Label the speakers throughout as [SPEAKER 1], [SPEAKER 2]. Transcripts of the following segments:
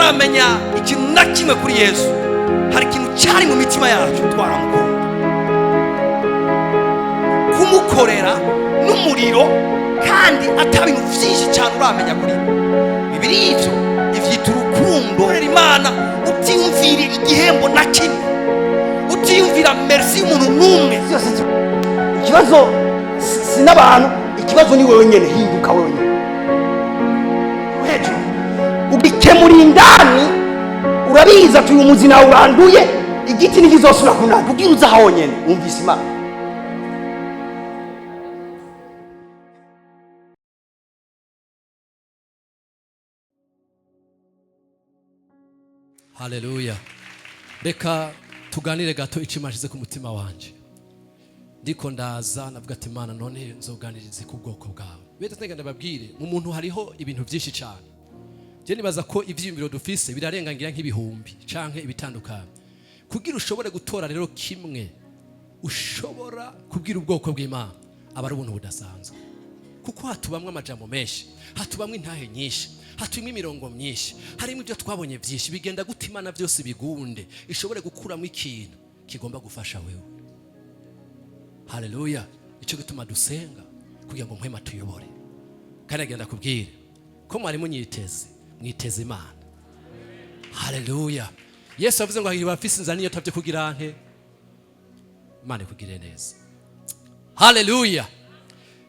[SPEAKER 1] Tutaramenya ikintu na kimwe kuri Yesu, hari ikintu cyari mu mitima yacu. Twaramukunda, kumukorera n'umuriro, kandi ata bintu byinshi cyane uramenya kuri we. Bibiri ibyo ivyita urukundo. Korera Imana utiyumvira igihembo na kimwe, utiyumvira merci y'umuntu n'umwe.
[SPEAKER 2] Byose ikibazo si n'abantu, ikibazo ni wewe nyene. Hinduka wewe nyene hejuru, ugikemura indani. Urabizi ati uyu muzi nawe uranduye, igiti ntikizosubira kunanda. Ubwira uza honyene wumvise Imana.
[SPEAKER 3] Haleluya! Reka tuganire gato icyo Imana ishyize ku mutima wanjye. Ndiko ndaza navuga ati: "Imana, none nzoganirize ku bwoko bwawe?" Bete ntegenda ndababwire, mu muntu hariho ibintu byinshi cyane. Je nibaza ko ivyiyumviro dufise birarengangira nk'ibihumbi canke ibitandukanye. Kugira ushobore gutora rero kimwe ushobora kubwira ubwoko bw'Imana, aba ari ubuntu budasanzwe, kuko hatubamwo amajambo menshi, hatubamwo intahe nyinshi, hatubamwo imirongo myinshi, harimo ibyo twabonye byinshi. Bigenda gute Imana byose bigunde ishobore gukuramo ikintu kigomba gufasha wewe? Haleluya! Icyo gituma dusenga kugira ngo Mpwemu tuyobore. Kandi agenda kubwira ko mwari munyiteze, mwiteze Imana. Haleluya! Yesu yavuze ngo hahirwa abafise inzara n'inyota byo kugira nte? Imana ikugirire neza. Haleluya!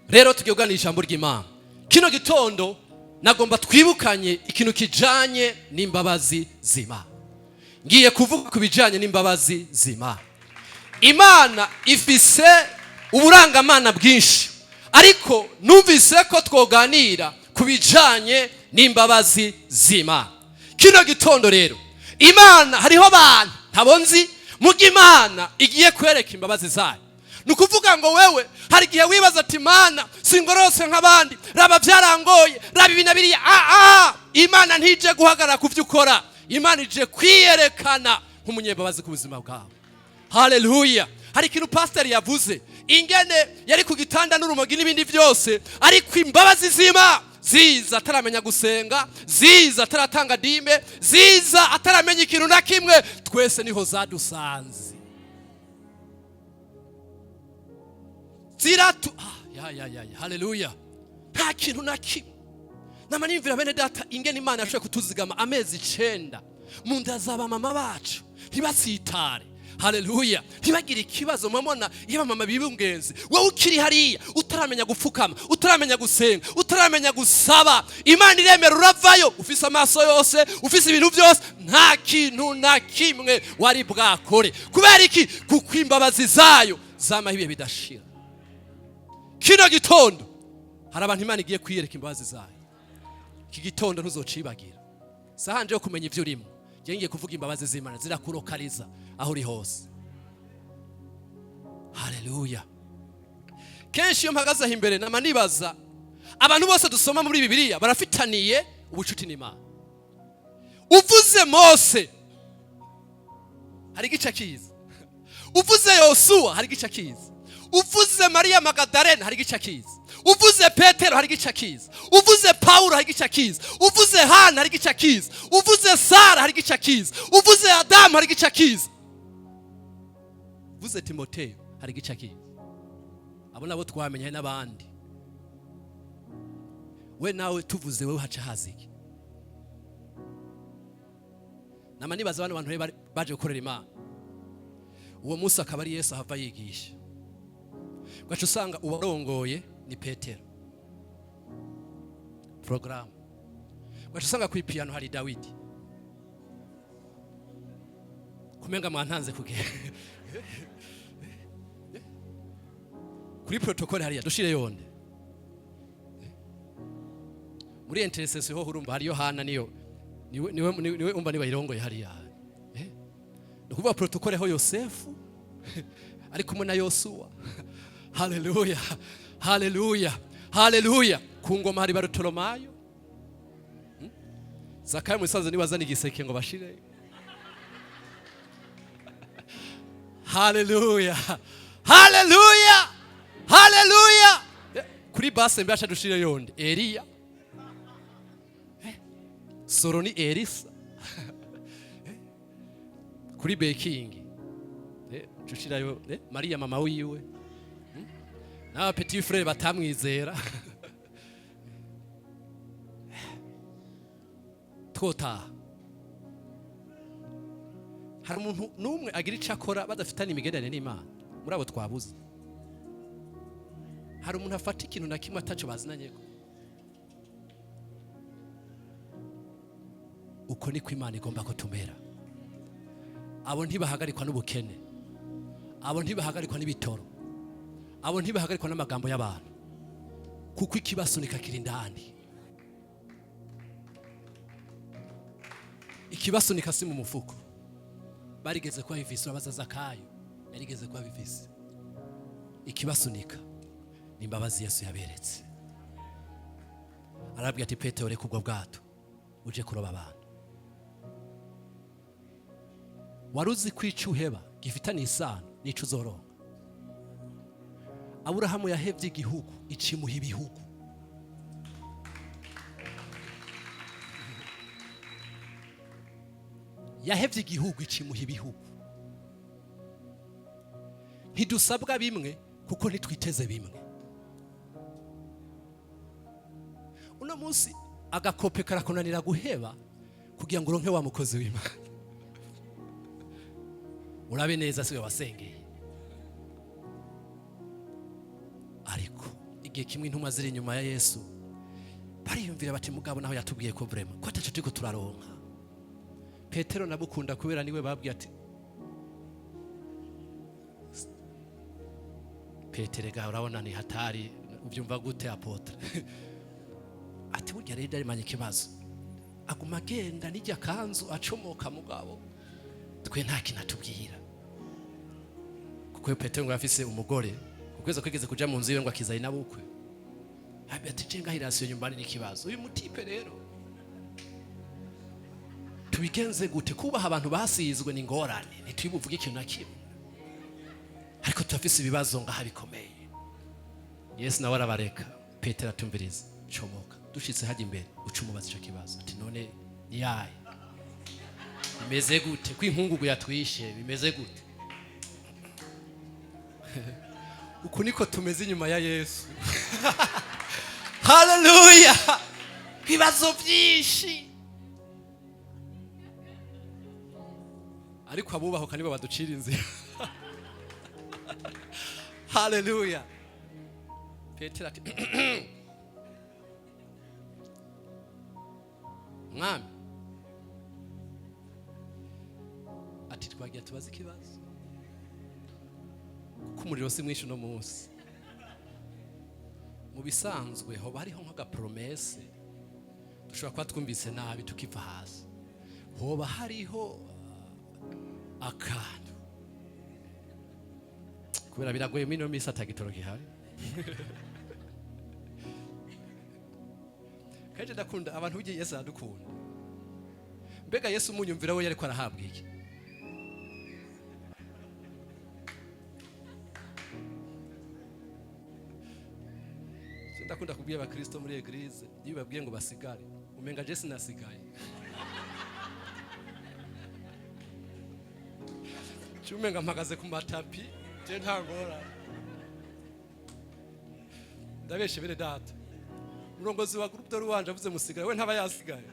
[SPEAKER 3] Rero tugiye kuganira ijambo ry'Imana kino gitondo. Nagomba twibukanye ikintu kijanye n'imbabazi z'Imana. Ngiye kuvuga ku bijanye n'imbabazi z'Imana. Imana ifise uburangamana bwinshi, ariko numvise ko twoganira ku bijanye n'imbabazi z'Imana kino gitondo. Rero Imana, hariho abantu ntabo nzi muga Imana igiye kwereka imbabazi zayo. Ni ukuvuga ngo wewe hari igihe wibaza ati: "Imana, singororotse nk'abandi, raba byarangoye, raba ibi na biriya." Ah, Imana ntije guhagarara ku byo ukora, Imana ije kwiyerekana nk'umunyembabazi ku buzima bwawe. Haleluya! Hari ikintu pasiteri yavuze, ingene yari ku gitanda n'urumogi n'ibindi byose, ariko imbabazi z'Imana ziza ataramenya gusenga, ziza ataratanga dîme, ziza ataramenya ikintu na kimwe. Twese niho zadusanze, ziratu ah, ya ya ya ya. Haleluya! Nta kintu na kimwe. Nama nimvira, bene data, ingene Imana yashoboye kutuzigama amezi 9 mu nda za mama bacu, ntibatsitare. Haleluya! Ntibagire ikibazo. Murabona iyo abamama bibungenze, wowe ukiri hariya utaramenya gupfukama, utaramenya gusenga, utaramenya gusaba, Imana iremera uravayo ufise amaso yose, ufise ibintu byose, nta kintu na kimwe wari bwakore. Kubera iki? Kuko imbabazi zayo zamaho ibihe bidashira. Kino gitondo hari abantu Imana igiye kwiyereka imbabazi zayo. Iki gitondo ntuzocibagira. Sahanje yo kumenya ibyo urimo. Ngiye ngiye kuvuga imbabazi z'Imana zirakurokariza aho uri hose. Haleluya! Kenshi iyo mpagaze aho imbere, nama nibaza: abantu bose dusoma muri Bibiliya barafitaniye ubucuti n'Imana. Uvuze Mose, hari igice kiza. Uvuze Yosuwa, hari igice kiza. Uvuze Mariya Magadarena, hari igice kiza. Uvuze Petero, hari igice kiza. Uvuze Pawulo, hari igice kiza. Uvuze Hana, hari igice kiza. Uvuze Sara, hari igice kiza. Uvuze Adamu, hari igice kiza. Uvuze Timoteyo, hari igice kiza. Abo nabo twamenye, hari n'abandi. We nawe tuvuze wewe, haca haza iki? Nama nibaza bano bantu rero baje gukorera Imana, uwo munsi akaba ari Yesu ahava yigisha, ugaca usanga uwarongoye ni Petero porogaramu, ugaca usanga ku ipiyano hari Dawidi. Kumenga mwantanze kugera kuri protocole hariya dushire yonde. Muri intercession ho urumva hari Yohana, niyo niwe umva niba irongoye hariya. Ni ukuvuga protocole ho Yosefu ari kumwe na Yosuwa. Haleluya, haleluya, haleluya! Ku ngoma hari Barutolomayo. Zakayo musaza niba azana igiseke ngo bashire. Haleluya, haleluya, haleluya! Kuri basse mbe aca dushire yonde Eliya. Soro ni Elisa. Kuri bekingi ushirayo Mariya mama wiwe n'aba petit frère batamwizera. Twotaha hari umuntu n'umwe agira icyo akora badafitanye imigenderanire n'Imana? Muri abo twabuze, hari umuntu afata ikintu na kimwe ataco bazinanyeko? Uko niko Imana igomba ko tumera. Abo ntibahagarikwa n'ubukene, abo ntibahagarikwa n'ibitoro, abo ntibahagarikwa n'amagambo y'abantu, kuko ikibasunika kiri indani. Ikibasunika si mu mufuko. Barigeze kuba bivise, urabaza Zakayo, yarigeze kuba bivise. Ikibasunika ni imbabazi Yesu yaberetse. Arabwira ati: "Petero, reka ubwo bwato uje kuroba abantu." Wari uzi ko icyo uheba gifitanye isano n'icyo uzoronka? Aburahamu yahevye igihugu, icimuha ibihugu. Yahevye igihugu, icimuha ibihugu. Ntidusabwa bimwe kuko ntitwiteze bimwe. Uno munsi agakope karakunanira guheba kugira ngo uronke wa mukozi w'Imana. Urabe neza siwe wasengeye. Ariko igihe kimwe intumwa ziri inyuma ya Yesu bariyumvira bati: "Mugabo naho yatubwiye ko vraiment ko ataco turiko turaronka." Petero nabukunda kubera niwe babwiye ati: "Petero ga, urabona ni hatari, ubyumva gute, apôtre?" Ati: "Burya rero arimanye ikibazo, aguma agenda n'ijya kanzu acomoka, mugabo twe nta kintu atubwira." Kuko Petero ngo afise umugore, kukwezi kwigeze kuja mu nzu yiwe ngo akizaye nabukwe. Abi ati: "Je ngahirasiyo nyumbani n'ikibazo. Uyu mutipe rero tubigenze gute? Kubaha abantu basizwe ni ingorane, ntitubibuvuge ikintu na kimwe, ariko turafise ibibazo ngaha bikomeye." Yesu nawe arabareka. Petero atumviriza: "Comoka, dushitse hajya imbere uca umubaza ico kibazo." Ati: "None ni yahe, bimeze gute ko inkungugu yatwishe, bimeze gute?" Uku niko tumeze inyuma ya Yesu. Haleluya! Ibibazo byinshi, ariko abubahuka nibo baducira inzira. Haleluya! Petero ati: "Mwami," ati, "twagiye tubaze ikibazo kuko umuriro si mwinshi uno munsi. Mu bisanzwe hoba hariho nk'agapromesse dushobora kuba twumvise nabi tukiva hasi. Hoba hariho akantu, kubera biragoye muri ino minsi atagitoro gihari." Kenshi ndakunda abantu b'igihe Yesu aradukunda. Mbega Yesu umunyumvira we yariko arahabwa iki? Ndakunda kubwira abakristo muri église, iyo babwiye ngo basigare, umenga je sinasigaye. Umenga mpagaze ku matapi, je nta ngorane. Ndabeshe bene data? Umurongozi wa groupe de louange avuze musigare, we ntaba yasigaye.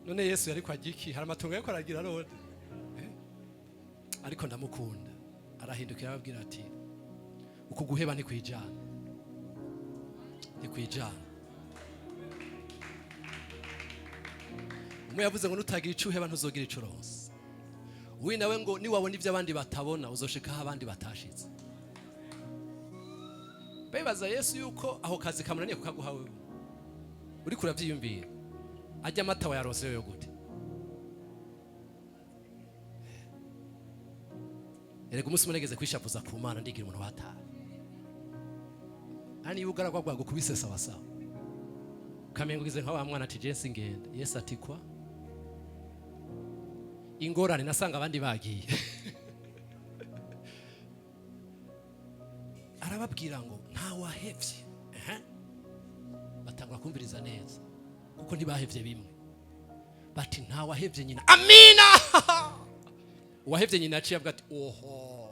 [SPEAKER 3] None Yesu yariko agiki? Hari amatungo yariko aragira none? Ariko ndamukunda, arahindukira arababwira ati: "Uku guheba ntikwijana, ntikwijana." Umwe yavuze ngo nutagira ico uheba ntuzogira ico uronse. Uwi nawe ngo niwabona ibyo abandi batabona uzoshikaho abandi batashitse. Bebaza Yesu yuko aho kazi kamunaniye kukaguha wewe uriko uravyiyumvira. Ajya amata wayaronse yo gute? Erega umunsi umwe nageze kwishavuza ku Mana, ndigira umuntu wataye. Ani ugaragwa bwago kubise sawa sawa, kamengo ugize nka wa mwana ati: "Jensi ngenda." Yesu ati: "Kwa ingorane nasanga abandi bagiye." Arababwira ngo nta wahevye. Ehe. Batangura kumviriza neza, kuko ntibahevye bimwe. Bati: "Nta wahevye nyina." Amina. Uwahevye nyina aciye avuga ati: "Oho,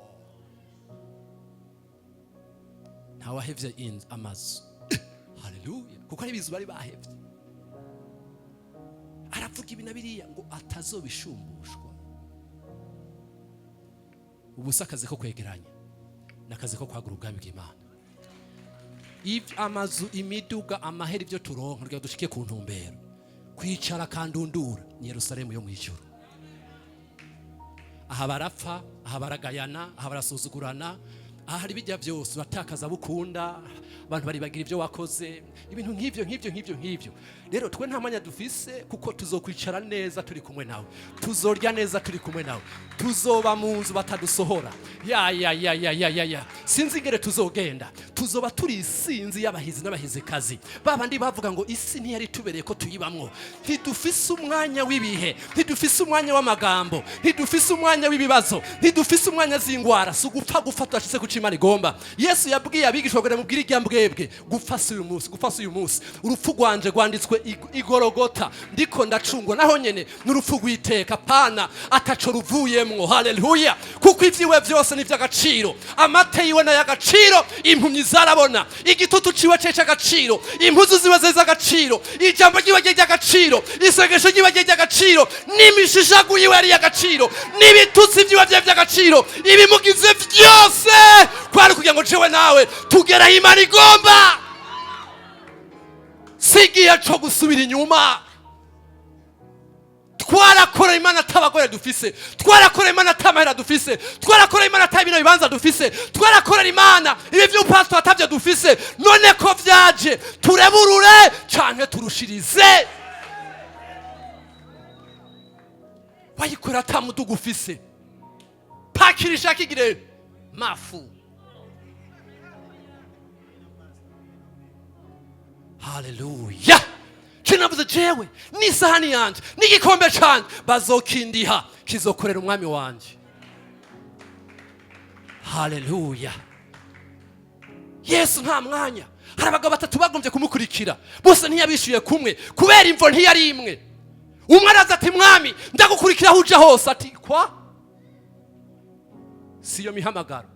[SPEAKER 3] nta wahevye inzu, amazu." Haleluya! Kuko ari ibizu bari bahevye. Aravuga ibi na biriya ngo atazobishumbushwa. Ubu si akazi ko kwegeranya, ni akazi ko kwagura ubwami bw'Imana. Amazu, imiduga, amahera, ibyo turonka kugira dushike ku ntumbero, kwicara kandundura ni Yerusalemu yo mu ijuru. Aha barapfa, aha baragayana, aha barasuzugurana, aha hari bijya byose, uratakaza bukunda, abantu baribagira ibyo wakoze, ibintu nk'ibyo nk'ibyo nk'ibyo nk'ibyo. Rero twe nta mwanya dufise, kuko tuzokwicara neza turi kumwe nawe, tuzorya neza turi kumwe nawe, tuzoba mu nzu batadusohora. Ya ya ya ya ya ya ya, sinzi ingere tuzogenda. Tuzoba turi isinzi y'abahizi n'abahizikazi, babandi bavuga ngo isi ntiyari tubereye ko tuyibamwo. Ntidufise umwanya w'ibihe, ntidufise umwanya w'amagambo, ntidufise umwanya w'ibibazo, ntidufise umwanya z'ingwara. Si ugupfa gupfa tudashitse ku Imana igomba. Yesu yabwiye abigishwa ngo: "Mubwire irya mbwebwe, gupfa si uyu munsi, gupfa si uyu munsi. Urupfu rwanje rwanditswe igorogota, ndiko ndacungwa naho nyene n'urupfu rw'iteka pana ataco ruvuyemwo." Haleluya! Kuko ivyiwe vyose ni ivy'agaciro. Amate yiwe n'ay'agaciro, impumyi zarabona, igitutu ciwe ce c'agaciro, impuzu ziwe z'agaciro, ijambo ryiwe ry'agaciro, isengesho ryiwe ry'agaciro, n'imishishagu yiwe yari iy'agaciro, n'ibitutsi vyiwe vye vy'agaciro. Ibimugize vyose kwari kugira ngo jewe nawe tugere aho Imana igomba. Si igihe co gusubira inyuma. Twarakora Imana atabagore dufise, twarakora Imana atamahera dufise, twarakora Imana ata bino bibanza dufise, twarakorera Imana ibi vy'upasito atavyo dufise. None ko vyaje, tureburure canke turushirize? Wayikora ata muduga ufise, pakirisha kigire mafu. Haleluya! Cinavuze jewe n'isahani yanje n'igikombe canje bazokindiha, kizokorera umwami wanje. Haleluya! Yesu nta mwanya. Hari abagabo batatu bagombye kumukurikira, bose ntiyabishyuye kumwe kubera imvo ntiyari imwe. Umwe araza ati: "Mwami, ndagukurikira aho uja hose." Ati: "Kwa si iyo mihamagaro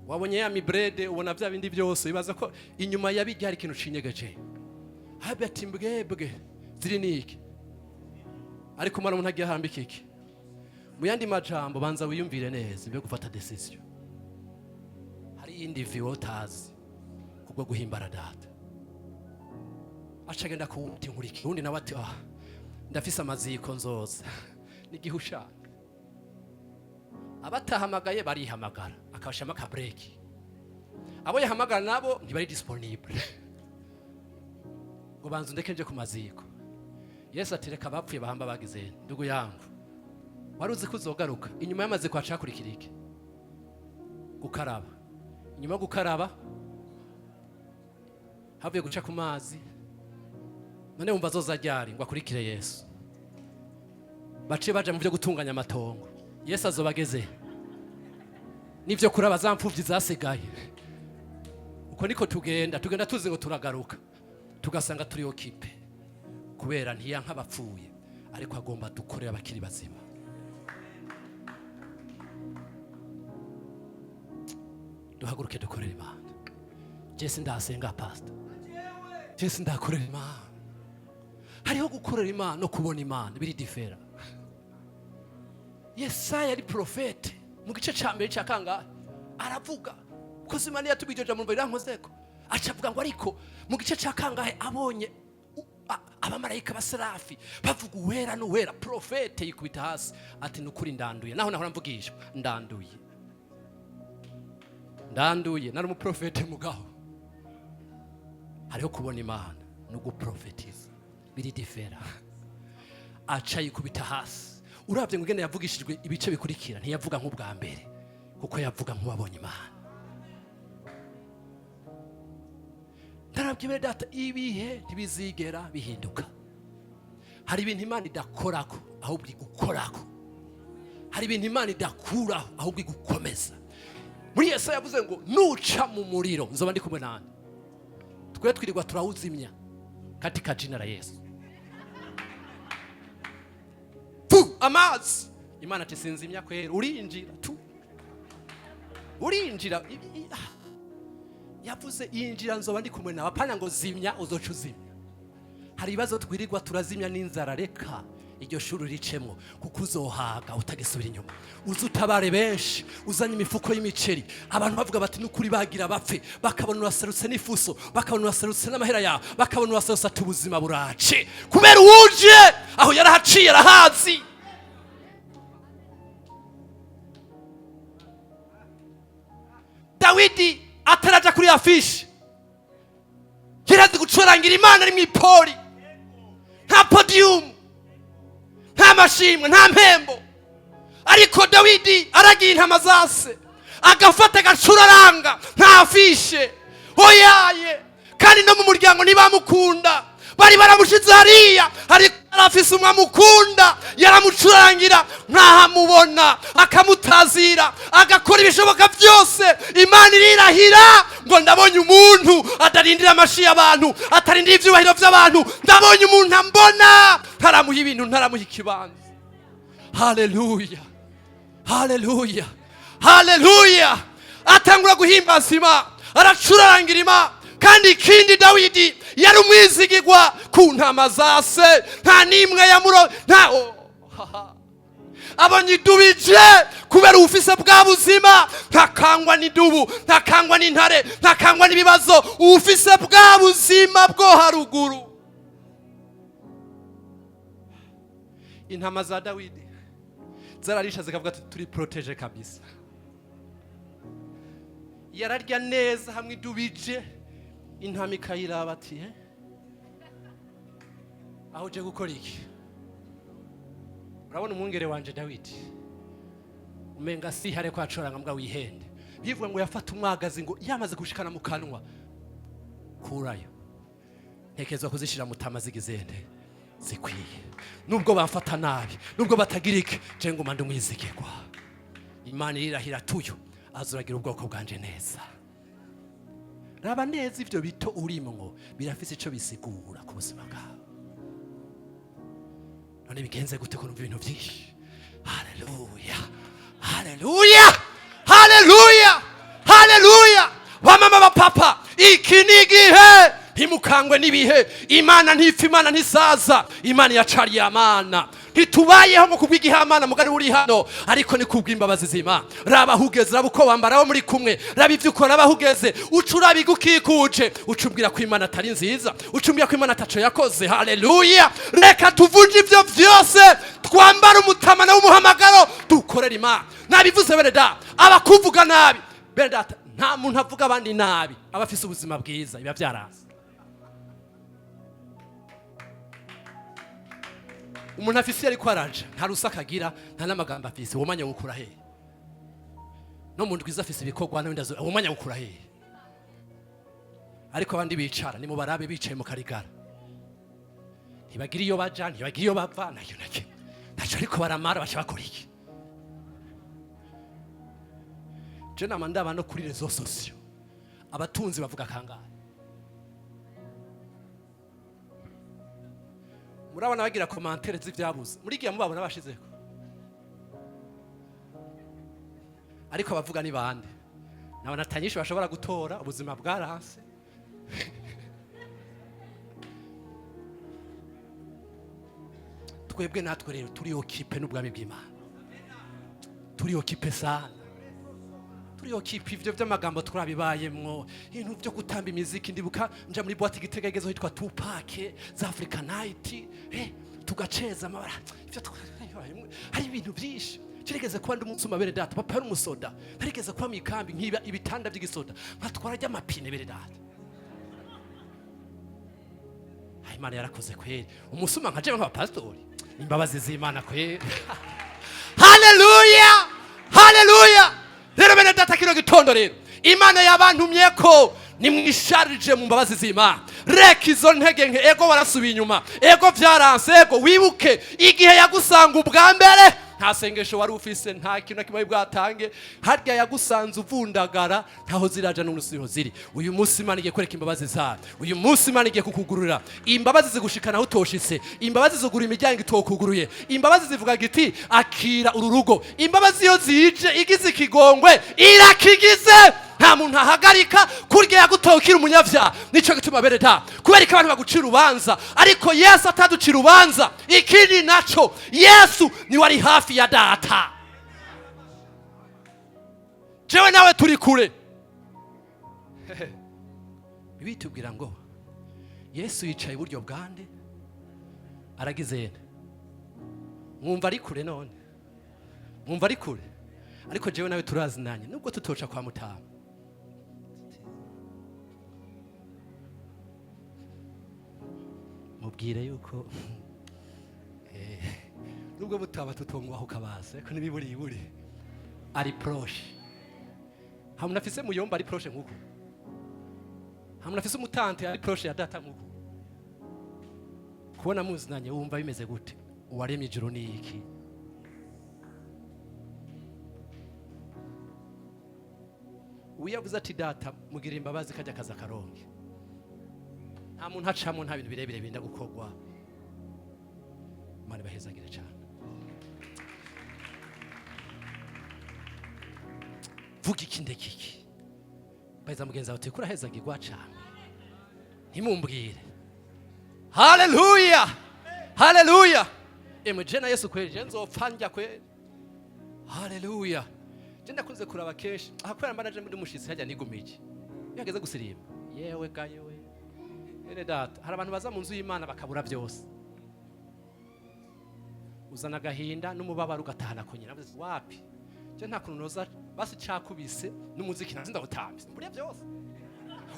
[SPEAKER 3] wabonye ya mibrede, ubona bya bindi byose, bibaza ko inyuma ya bijya hari ikintu cinyegeje." Habe ati: "Mbwebwe ziri niki?" Ariko umwana umuntu agiye ahambika iki? Mu yandi majambo, banza wiyumvire neza ibyo gufata decision. Hari iyindi vi utazi kubwo guhimbara Data. Aca agenda kuwuti nkurikira. Uwundi nawe ati: "Ah, ndafise amaziko, nzoza n'igihe ushaka." Abatahamagaye barihamagara, akabashiramo akabreki. Abo yahamagara nabo ntibari disponible, ngo: "Banza undeke nje ku maziko." Yesu ati: "Reka abapfuye bahamba bagize." Ndugu yangu, wari uzi ko uzogaruka? Inyuma y'amaziko hacakurikira iki? Gukaraba. Inyuma yo gukaraba havuye guca ku mazi. None wumva azoza ryari ngo akurikire Yesu? Baciye baja mu byo gutunganya amatongo. Yesu azoba ageze n'ibyo kuraba za mfuvyi zasigaye. Uko niko tugenda, tugenda tuzi ngo turagaruka, tugasanga turi occupé, kubera ntiyanka abapfuye, ariko agomba dukorera abakiri bazima. Duhaguruke dukorere Imana. Jesi ndasenga, pastor, jesi ndakorera Imana. Hariho gukorera Imana no kubona Imana, biri différent. Yesaya yari prophète. Mu gice cya mbere cya kangahe aravuga ko Imana yatubwiye iryo jambo rirankozeko? Aca avuga ngo ariko mu gice cya kangahe abonye abamarayika baserafi bavuga uwera n'uwera, prophète yikubita hasi ati: "Nukuri ndanduye, naho nahora mvugishwa, ndanduye, ndanduye." Nari umuprofete mugaho. Hariho kubona Imana no guprofetiza, biri différent. Aca yikubita hasi. Urabye ngo ugende yavugishijwe ibice bikurikira, ntiyavuga nk'ubwa mbere, kuko yavuga nk'uwabonye Imana. Ndarabye bene data, ibihe ntibizigera bihinduka. Hari ibintu Imana idakorako, ahubwo igukorako. Hari ibintu Imana idakuraho, ahubwo igukomeza. Muri Yesu yavuze ngo: "Nuca mu muriro, nzoba ndi kumwe nande." Twe twirirwa turawuzimya katika jina la Yesu. Tu amazi. Imana ati sinzimya kwera, urinjira tu, urinjira. Yavuze yinjira nzoba ndi kumwe nawe, apana ngo zimya uzoca uzimya. Hari ibibazo twirirwa turazimya n'inzara. Reka iryo shuri ricemwo, kuko uzohaga utagisubira inyuma. Uze utabare benshi uzanye imifuko y'imiceri, abantu bavuga bati n'ukuri bagira bapfe, bakabona uraserutse n'ifuso, bakabona uraserutse n'amahera yawe, bakabona uraserutse, ati ubuzima burace kubera uwuje aho yarahaciye arahazi. Dawidi ataraja kuri affiche yarazi gucurangira Imana ari mu ipori, nta podium, nta mashimwe, nta mpembo. Ariko Dawidi aragiye intama zase, agafata agacuraranga, nta affiche, oyaye. Kandi no mu muryango ntibamukunda, bari baramushize hariya, ariko arafise umwe amukunda, yaramucurangira ntahamubona, akamutazira, agakora ibishoboka byose. Imana irirahira ngo ndabonye umuntu atarindira amashi y'abantu, atarindira ibyubahiro by'abantu, ndabonye umuntu ambona ntaramuha ibintu, ntaramuha ikibanza. Haleluya, haleluya, haleluya! Atangura guhimbaza Imana, aracurarangira Imana. Kandi ikindi, Dawidi yari umwizigirwa ku ntama za se, nta n'imwe yamuro nta oh, haha. Abonye idubu ije, kubera ubufise bwa buzima, ntakangwa n'idubu, ntakangwa n'intare, ntakangwa n'ibibazo. Ubufise bwa buzima bwo haruguru. Intama za Dawidi zararisha zikavuga ati turi protégé kabisa. Yararya neza hamwe idubu ije, intama ikayiraba ati: "Eh, aho uje gukora iki? Urabona umwungere wanje Dawidi umenga si hare ko acoranga mbwa wihende." Bivuga ngo yafata umwagazi, ngo yamaze gushikana mu kanwa, kurayo, ntekerezwa kuzishira mutama zigizende zikwiye. Nubwo bamfata nabi, nubwo batagira iki, je nguma ndi umwizigirwa. Imana irirahira tuyo azuragira ubwoko bwanje neza. Raba neza ivyo bito urimwo, birafise ico bisigura ku buzima bwawe. None bigenze gute ko numva ibintu byinshi? Haleluya, haleluya, haleluya, haleluya! Bamama, bapapa, iki ni igihe. Ntimukangwe n'ibihe. Imana ntipfa, Imana ntisaza, Imana iracariye amana. Ntitubayeho ngo kubw'igihamana mugari uri hano, ariko ni kubw'imbabazi z'Imana. Raba aho ugeze, raba uko wambara, abo muri kumwe, raba ibyo ukora, raba aho ugeze, uca uraba igukikuje, uca umbwira ko Imana atari nziza, uca umbwira ko Imana ataco yakoze. Haleluya! Reka tuvunje ibyo byose, twambare umutamana w'umuhamagaro, dukorere Imana. Nabivuze bene data, abakuvuga nabi, bene data, nta muntu avuga abandi nabi aba afise ubuzima bwiza, biba byaraza. Umuntu afise iyo ariko araja, nta rusaka agira, nta n'amagambo afise. Uwo mwanya wukura hehe? No mu ndwiza afise ibikorwa n'ibindi, uwo mwanya wukura hehe? Ariko abandi bicara, nimubarabe bicaye mu karigara, ntibagira iyo baja, ntibagira iyo bava, nayo nacyo ntaco, ariko baramara baca bakora iki? Je nama ndaba no kuri réseaux sociaux, abatunzi bavuga kangahe? Murabona bagira commentaires z'ivyabuze muri gihe mubabona bashizeko, ariko abavuga ni bande? Nabona atanyinshi bashobora gutora. Ubuzima bwaranse. Twebwe natwe rero turi occupés n'ubwami bw'Imana, turi occupés sana, turi occupés. Ivyo vy'amagambo turabibayemwo, ibintu vyo gutamba imiziki. Ndibuka nja muri boîte Gitega igezeho hitwa Tupac za Africa Night, tugaceza amabara. Ivyo hari ibintu byinshi. Kirigeze kuba ndi umunsi bene data, papa yari umusoda, narigeze kuba mu ikambi nkiba ibitanda by'igisoda, nkatwara ry'amapine. Bene data, Ay, Imana yarakoze kweri. Umusuma nka jewe nk'abapasitori, imbabazi z'Imana kweri. Haleluya, haleluya! Rero bene data, kino gitondo rero Imana yabantumye ko nimwisharije mu mbabazi z'Imana. Reka izo ntege nke. Ego warasubiye inyuma, ego byaranse, ego wibuke igihe yagusanga ubwa mbere. Nta sengesho wari ufise, nta kintu na kimwe bwatange. Harya yagusanze uvundagara, ntaho ziraja n'umunsi ziri. Uyu munsi Imana igiye kwereka imbabazi zayo. Uyu munsi Imana igiye kukugurura imbabazi zigushikana aho utoshitse. Imbabazi zugura imiryango itokuguruye. Imbabazi zivuga giti: "Akira uru rugo." Imbabazi iyo zije igize ikigongwe, irakigize, nta muntu ahagarika. Kurya yagutokira umunyavyaha. Nico gituma, bene da, kubera ko abantu bagucira urubanza, ariko Yesu ataducira urubanza. Ikindi naco, Yesu niwe ari hafi ya Data, jewe nawe turi kure. Bitubwira ngo Yesu yicaye iburyo bwande? Aragize yene. Mwumva ari kure? None mwumva ari kure? Ariko jewe nawe turazinanye, nubwo tutoca kwa mutama. Mubwire yuko nubwo butaba tutongwaho kabase, ariko nibiburi iburi ari proche. Hamwe afise muyomba ari proche nkuko hamwe afise umutante ari proche ya data, nkuko kubona muzinanye, wumva bimeze gute? Uwaremye ijuru ni iki? Uyavuze ati: "Data, mugira imbabazi," kajya kaza karonke. Nta muntu acamo, nta bintu birebire binda gukorwa. Imana ibahezagire cyane. Vuga iki, ndeka iki? Baheza mugenzi wawe uti: "Kurahezagirwa cyane." Ntimumbwire. Haleluya, haleluya! Emwe, je na Yesu kweri, je nzopfa njya kweri. Haleluya! Je ndakunze kuraba kenshi aha, kubera mba naje ndi umushitsi hajya, nigumije iyo hageze gusirimba. Yewe ga yewe, ene data, hari abantu baza mu nzu y'Imana bakabura byose. Uzana agahinda n'umubabaro, ugatahana ko nyina wapi. Je nta kuntu noza basi cakubise n'umuziki nazinda gutambye mburiye byose.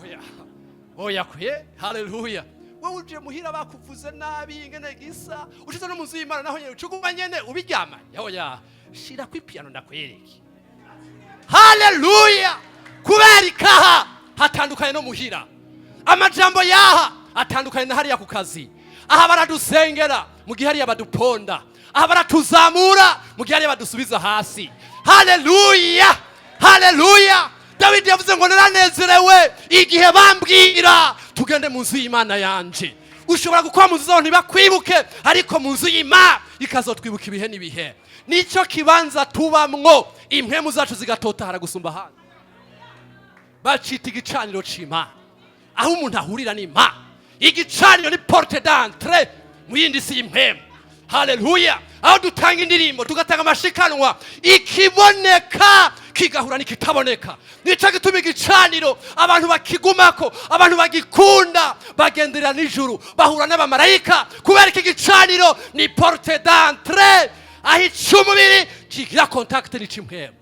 [SPEAKER 3] Oya, oya kwe! Haleluya! Wowe uje muhira bakuvuze nabi ingene gisa, ushize no mu nzu y'Imana naho nyene ucuguma nyene ubiryamanye. Oya, shira ku piano ndakwereke. Haleluya! Kubera ikaha hatandukanye no muhira, amajambo yaha atandukanye na hariya ku kazi. Aha baradusengera mu gihe hariya baduponda. Aha baratuzamura mu gihe hariya badusubiza hasi. Haleluya, haleluya! Dawidi yavuze ngo: "Naranezerewe igihe bambwira tugende mu nzu y'Imana yanje." Ushobora gukora mu nzu zabo ntibakwibuke, ariko mu nzu y'Imana ikazotwibuka ibihe n'ibihe. Nicyo kibanza tubamwo impwemu zacu zigatotahara gusumba ahandi. Bacita igicaniro c'Imana, aho umuntu ahurira n'Imana. Igicaniro ni porte d'entrée mu yindi si y'impwemu. Haleluya! Aho dutanga indirimbo, tugatanga amashikanwa, ikiboneka kigahura n'ikitaboneka. Nico gituma igicaniro abantu bakigumako, abantu bagikunda, bagenderera nijuru, bahura n'abamarayika. Kubera iki gicaniro ni porte d'entrée, aho ic'umubiri kigira contact n'ic'impwemu.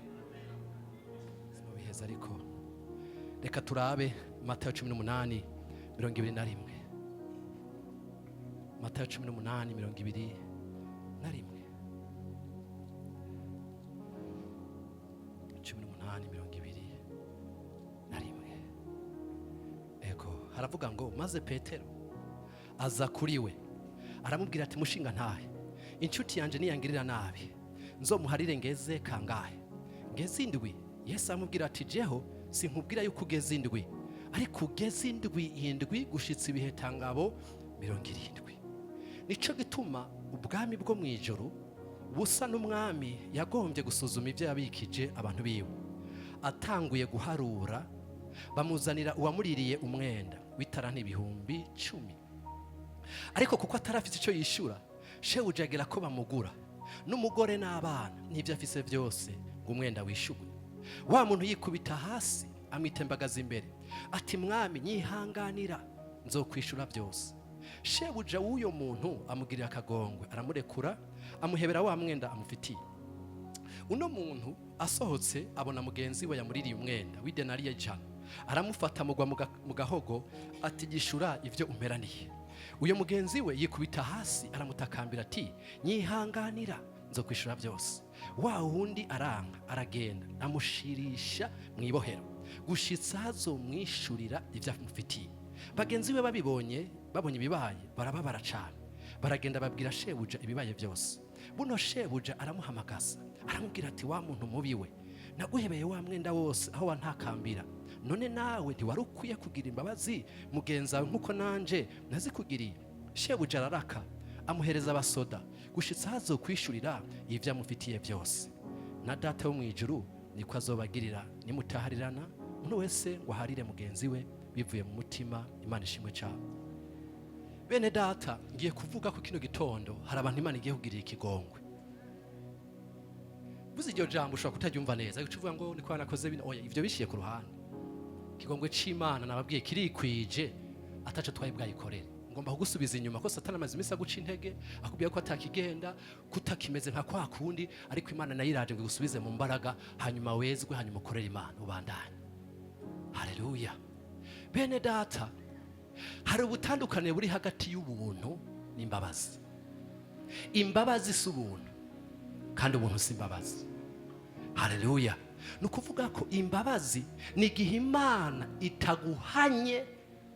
[SPEAKER 3] Sinobiheza, ariko reka turabe Matayo 18:21. Matayo 18:21. 18:21. Ego, haravuga ngo: "Maze Petero aza kuri we, aramubwira ati: 'Mushinga ntahe, inshuti yanjye niyangirira nabi, nzomuharire ngeze kangahe? Ngeze indwi?' Yesu aramubwira ati: 'Jeho sinkubwira yuko ugeze indwi, ariko ugeze indwi indwi gushitsa ibihe tangabo 70.' Nico gituma ubwami bwo mu ijuru busa n'umwami yagombye gusuzuma ibyo yabikije abantu biwe. Atanguye guharura, bamuzanira uwamuririye umwenda w'itaranti 10,000. Ariko kuko atarafite icyo yishyura, shebuja agira ko bamugura n'umugore n'abana n'ibyo afise byose ngo umwenda wishyurwe. Wa muntu yikubita hasi, amwitembagaza imbere ati: 'Mwami, nyihanganira, nzokwishura byose.' Shebuja w'uyo muntu amugirira akagongwe, aramurekura, amuhebera wa mwenda amufitiye. Uno muntu asohotse, abona mugenzi we yamuririye umwenda w'idenariyo 100. Aramufata, amugwa mu gahogo ati: 'Gishura ibyo umperaniye.' Uyo mugenzi we yikubita hasi, aramutakambira ati: 'Nyihanganira, nzokwishura byose.' Wa wundi aranga, aragenda, amushirisha mu ibohero gushitsa azomwishurira ibyo amufitiye. Bagenzi be babibonye, babonye ibibaye, barababara cyane, baragenda babwira shebuja ibibaye byose." Buno shebuja aramuhamagaza, aramubwira ati: "Wa muntu mubi we, naguhebeye wa mwenda wose aho wantakambira. None nawe ntiwari ukwiye kugira imbabazi mugenzi wawe nk'uko nanje nazikugiriye?" Shebuja araraka, amuhereza abasoda gushitsa aho azokwishurira ibyo amufitiye byose. Na Data wo mu ijuru niko azobagirira nimutaharirana, umuntu wese ngo aharire mugenzi we bivuye mu mutima. Imana ishimwe cyane. Bene Data, ngiye kuvuga ko kino gitondo hari abantu Imana igiye kugirira ikigongwe. Buze iryo jambo ushobora kutaryumva neza, ariko uvuga ngo niko nakoze bino. Oya, ivyo bishiye ku ruhande. Ikigongwe c'Imana nababwiye kirikwije, ataco twari bwayikorere. Ngomba kugusubiza inyuma ko Satani amaze iminsi aguca intege, akubwira ko atakigenda, kutakimeze nka kwa kundi. Ariko Imana nayo iraje ngo igusubize mu mbaraga, hanyuma wezwe, hanyuma ukorere Imana, ubandanye. Haleluya! Bene Data, hari ubutandukane buri hagati y'ubuntu n'imbabazi. Imbabazi si ubuntu, kandi ubuntu si imbabazi. Haleluya! Ni ukuvuga ko imbabazi ni igihe Imana itaguhanye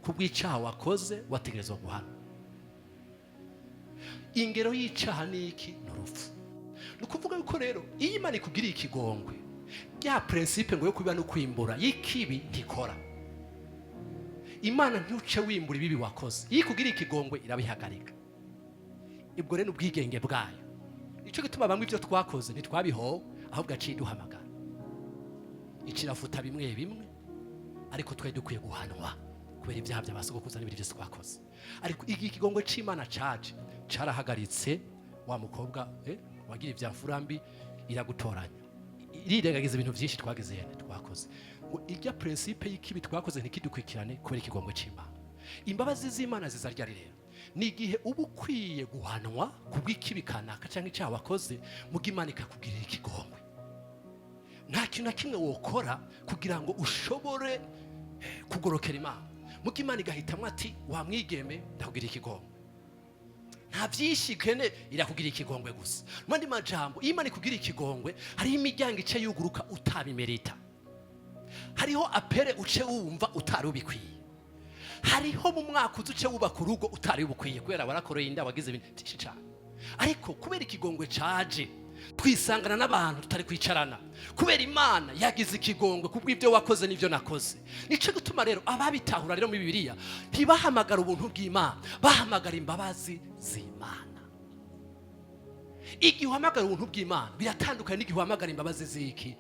[SPEAKER 3] ku bw'icyaha wakoze wategerezwa guhana. Ingero y'icyaha ni iki? Ni urupfu. Ni ukuvuga yuko rero iyo Imana ikugiriye ikigongwe, rya principe ngo yo kubiba no kwimbura y'ikibi ntikora. Imana ntuce wimbura ibibi wakoze. Iyo ikugiriye ikigongwe irabihagarika. Ubwo rero ni ubwigenge bwayo. Nicyo gituma bamwe ibyo twakoze ntitwabihowe, ahubwo aciye iduhamagara, icirafuta bimwe bimwe. Ariko twari dukwiye guhanwa kubera ibyaha bya basogokuruza n'ibindi byose twakoze. Ariko igihe ikigongwe c'Imana caje, carahagaritse wa mukobwa wagira ibya mfura mbi, iragutoranya, irirengagiza ibintu byinshi twagize hene twakoze, ngo irya principe y'ikibi twakoze ntikidukurikirane kubera ikigongwe c'Imana. Imbabazi z'Imana ziza ryari rero? Ni igihe uba ukwiye guhanwa kubw'ikibi kanaka cyangwa icyaha wakoze, muga Imana ikakugirira ikigongwe. Nta kintu na kimwe wokora kugira ngo ushobore kugorokera Imana, muga Imana igahitamo ati: "Wa mwigeme, ndakugira ikigongwe." Nta byinshi ikene, irakugira ikigongwe gusa. Mu yandi majambo, iyo Imana ikugira ikigongwe, hariho imiryango ice yuguruka utabimerita, hariho appel uce wumva utari ubikwiye, hariho mu mwaka uza uce wubaka urugo utari ubukwiye, kubera warakoreye inda, wagize ibintu byinshi cyane. Ariko kubera ikigongwe caje, twisangana n'abantu tutari kwicarana, kubera Imana yagize ikigongwe kubw'ibyo wakoze n'ibyo nakoze. Nico gituma rero ababitahura rero muri Bibiliya ntibahamagara ubuntu bw'Imana, bahamagara imbabazi z'Imana. Igihe uhamagara ubuntu bw'Imana biratandukanye n'igihe uhamagara imbabazi z'iki?